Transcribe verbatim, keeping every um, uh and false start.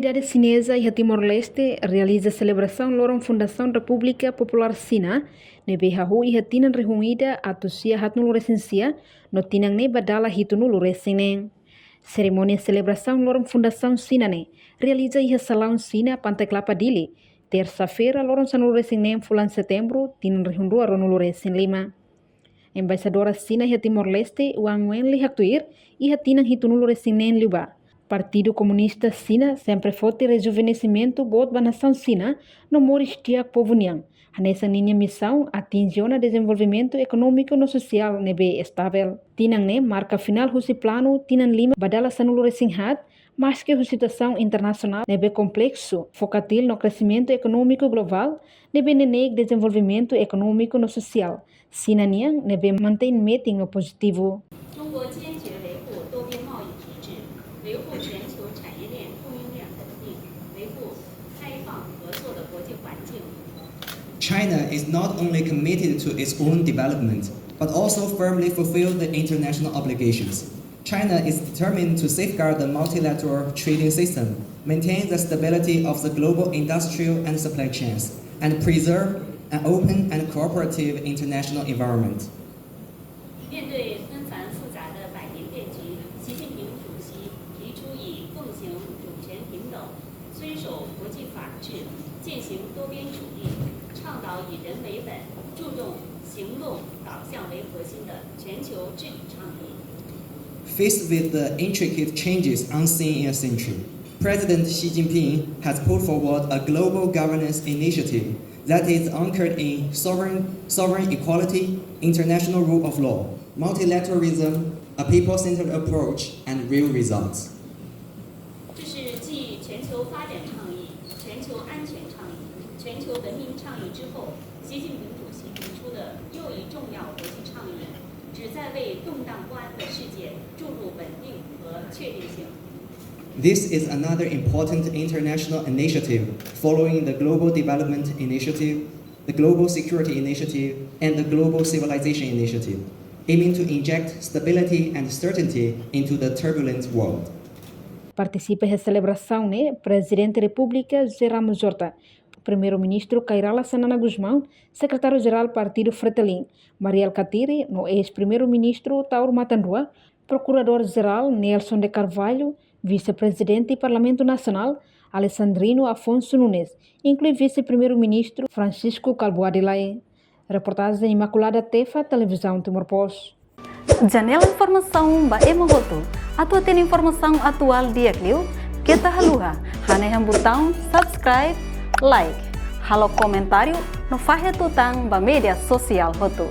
Komunidade xineza iha Timor-Leste realiza selebrasaun loron fundasaun Repúblika Populár Xina, ne'ebé hahú iha tinan rihun ida atus sia haatnulu resin sia, no tinan ne'e ba dala hitunulu resin neen. Serimónia selebrasaun loron fundasaun Xina ne'e realiza iha Salaun Xina, Pantai Kelapa, Dili, tersa-feira, loron sanulu resin neen fulan Setembru, tinan rihun rua ruanulu resin lima. Embaixadora Xina iha Timor-Leste, Wang Wenli, haktuir, iha tinan hitunulu resin neen liubá, Partidu Komunista Xina sempre foti rejuvenesimentu boot ba nasaun Xina no moris di'ak povu nian, hanesan ninia misaun atinje ona dezenvolvimentu ekonómiku no sosiál ne'ebé estavel. Tinan ne'e marka finál husi planu tinan lima ba dala sanulu resin haat, maske husi situasaun internasionál ne'ebé kompleksu, fokatilu no kresimentu ekonómiku globál ne'ebé neineik dezenvolvimentu ekonómiku no sosiál Xina nian, ne'ebé mantein metin no pozitivu. 中国坚决维护多边贸易体制，维护全球产业链供应链稳定，维护开放合作的国际环境。 China is not only committed to its own development, but also firmly fulfill the international obligations. China is determined to safeguard the multilateral trading system, maintain the stability of the global industrial and supply chains, and preserve an open and cooperative international environment. 面对纷繁复杂的百年变局，习近平主席提出以奉行主权平等、遵守国际法治、践行多边主义，倡导以人为本、注重行动导向为核心的全球治理倡议。 Faced with the intricate changes unseen in a century, President Xi Jinping has put forward a global governance initiative that is anchored in sovereign, sovereign equality, international rule of law, multilateralism, a people-centered approach, and real results. 这是继全球发展倡议、全球安全倡议、全球文明倡议之后，习近平主席提出的又一重要国际倡议，旨在为动荡不安的世界注入稳定和确定性。 This is another important international initiative following the Global Development Initiative, the Global Security Initiative, and the Global Civilization Initiative, aiming to inject stability and certainty into the turbulent world. Partisipa iha selebrasaun ne'e Prezidente Repúblika José Ramos Horta, Primeiru-Ministru Kay Rala Xanana Gusmão, Sekretáriu-Jerál Partidu Fretilin, Mari Alkatiri, no eis-Primeiru-Ministru Taur Matan Ruak, Prokuradór-Jerál Nelson de Carvalho, Vise-Prezidente Parlamentu Nasionál Alexandrino Afonso Nunes, inklui Vise-Primeiru-Ministru Francisco Kalbuah Delaie. Reportajen Imaculada Tefa, Televizaun Timor Post. Janela informasaun ba ema hotu. Atu hatene informasaun atuál di'ak liu, keta haluha hanehan butaun subscribe, like, halo komentáriu no fahe tutan ba média sosiál hotu.